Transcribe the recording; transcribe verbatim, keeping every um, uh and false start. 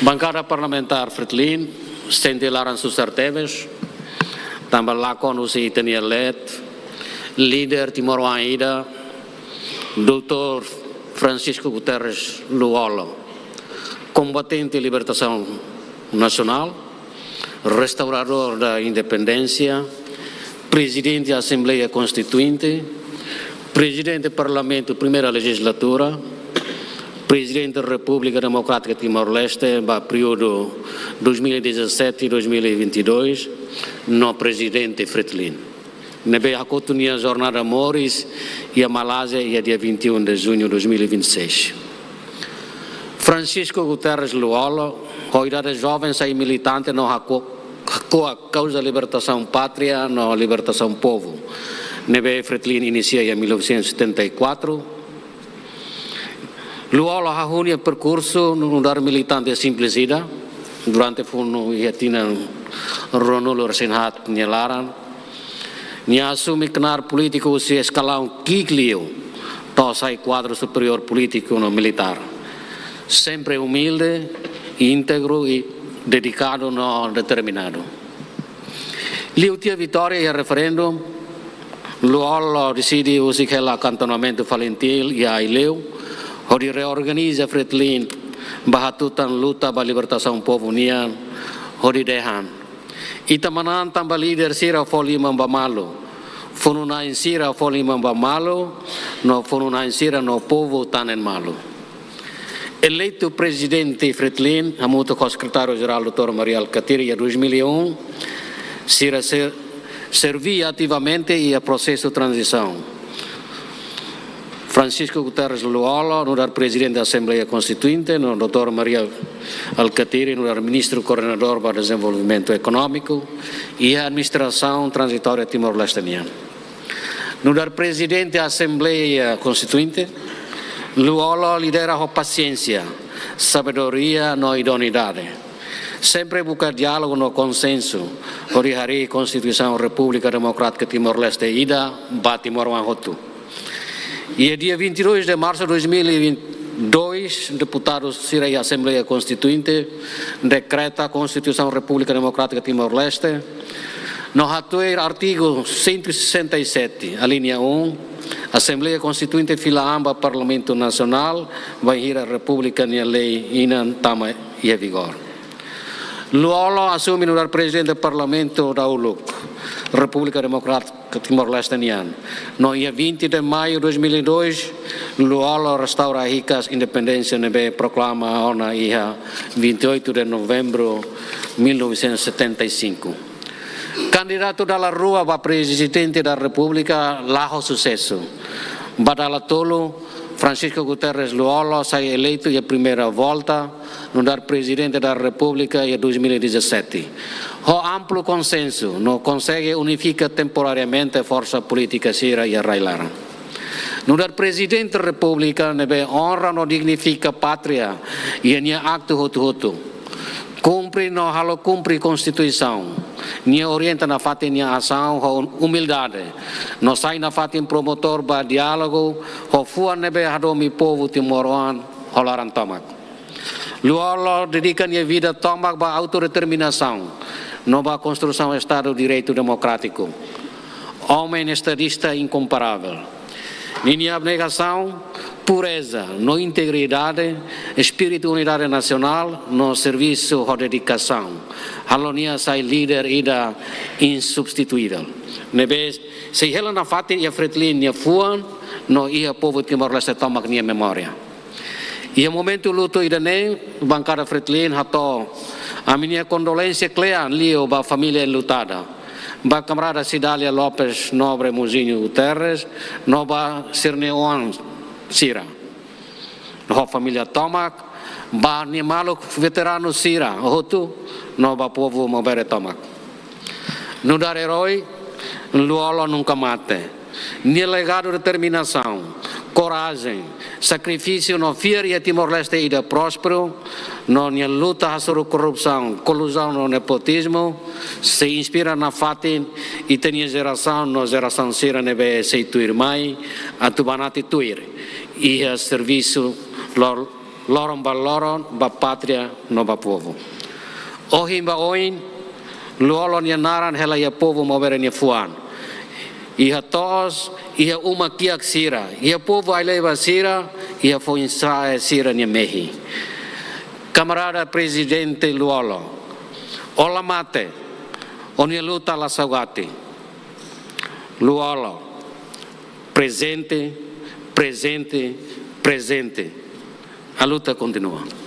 Bankada Parlamentár Fretilin sente laran susar tebes tanba lakon husi ita-nia leet, líder timoroan ida, doutór Francisco Guterres Lú-Olo, kombatente libertasaun nasionál, restauradór da independénsia, prezidente Asembleia Konstituinte, prezidente Parlamentu Primeira Lejizlatura, prezidente Repúblika Demokrátika Timor-Leste ba períodu dois mil e dezassete, dois mil e vinte e dois, no prezidente Fretilin, ne'ebé hakotu nia jornada moris iha Malázia iha dia vinte e um de junho de dois mil e vinte e seis. Francisco Guterres Lú-Olo, ho idade joven sai militante no hako-, hako'ak kauza libertasaun pátria no libertasaun povu, ne'ebé Fretilin inisia iha mil novecentos e setenta e quatro. Lú-Olo hahú nia perkursu nu'udar militante simples ida, durante funu iha tinan ruanulu-resin-haat nia laran. Nia asume knaar polítiku husi eskalaun ki'ik liu, to'o sai kuadru superiór polítiku no militár. Sempre umilde, íntegru i dedikadu no determinadu. Liu tiha vitória iha referendu, Lú-Olo deside husik hela akantonamentu Falintil iha Aileu, hodi reorganiza Fretilin ba hatutan luta ba libertasaun povu nian, hodi dehan: Ita manán tanba líder sira fó liman ba malu, funu-na'in sira fó liman ba malu, no funu-na'in sira no povu tanen malu. Eleitu prezidente Fretilin, hamutuk ho sekretáriu-jerál doutór Mari Alkatiri iha dois mil e um, sira ser-, serví ativamente iha prosesu tranzisaun. Francisco Guterres Lú-Olo nu'udar prezidente Asembleia Konstituinte, no doutór Mari Alkatiri nu'udar ministru koordenadór ba dezenvolvimentu ekonómiku iha administrasaun tranzitória Timor-Leste nian. Nu'udar prezidente Asembleia Konstituinte, Lú-Olo lidera ho pasiénsia, sabedoria no idoneidade. Sempre buka diálogu no konsensu, hodi harii Konstituisaun Repúblika Demokrátika Timor-Leste ida ba timoroan hotu. Iha dia vinte e dois de março de dois mil e vinte e dois, deputadu sira iha Asembleia Konstituinte dekreta Konstituisaun Repúblika Demokrátika Timor-Leste, no hatuir artigu cento e sessenta e sete, alínea um, Asembleia Konstituinte fila an ba Parlamentu Nasionál, bainhira Repúblika nia lei inan tama iha vigór. Lú-Olo asume nu'udar prezidente Parlamentu dahuluk Repúblika Demokrátika Timor-Leste nian. No iha vinte de maio dois mil e dois, Lú-Olo restaura hikas independénsia ne'ebé proklama ona iha vinte e oito de novembro mil novecentos e setenta e cinco. Kandidatu dala rua ba Prezidente da Repúblika la ho susesu. Ba dala tolu, Francisco Guterres Lú-Olo sai eleitu iha primeira volta nu'udar Prezidente da Repúblika iha dois mil e dezassete, ho amplu konsensu, no konsege unifika temporariamente forsa polítika sira iha rai-laran. Nu'udar Prezidente Repúblika ne'ebé onra no dignifika pátria iha nia aktu hotu-hotu. Kumpre no halo kumpre Konstituisaun. Nia orienta nafatin nia asaun ho umildade, no sai nafatin promotór ba diálogu ho fuan ne'ebé hadomi povu timoroan ho laran tomak. Lú-Olo dedika nia vida tomak ba autodeterminasaun no ba konstrusaun Estadu Direitu Demokrátiku. Omen estadista inkomparável. Ninia abnegasaun, pureza no integridade, espíritu unidade nasionál no servisu ho dedikasaun halo nia sai líder ida insubstituivel, ne'ebé sei hela nafatin iha Fretilin nia fuan no iha povu Timor-Leste tomak nia memória. Iha momentu lutu ida-ne'e, Bankada Fretilin hato'o ami-nia kondolénsia kle'an liu ba família enlutada, ba kamarada Cidália Lopes Nobre Mozinho Guterres, no ba sira-nia oan sira ho família tomak, ba nia maluk veteranu sira hotu, no ba povu maubere tomak. Nu'udar erói, Lú-Olo nunka mate. Nia legadu determinasaun, korajen, sakrifísiu no fiar iha Timor-Leste ida prósperu, no nia luta hasoru korrupsaun, koluzaun no nepotizmu, sei inspira nafatin ita-nia jerasaun no jerasaun sira ne'ebé sei tuirmai, atu banati tuir iha servisu lor-, loron ba loron, ba pátria no ba povu. Ohin ba oin, Lú-Olo nia naran hela iha povu Maubere nia fuan. Iha to'os, iha uma kiak sira, iha povu ai-leiba sira, iha foin-sa'e sira-nia mehi. Kamarada Prezidente Lú-Olo, ó la mate, ó-nia luta la saugati. Lú-Olo, prezente, prezente, prezente. A luta kontinua.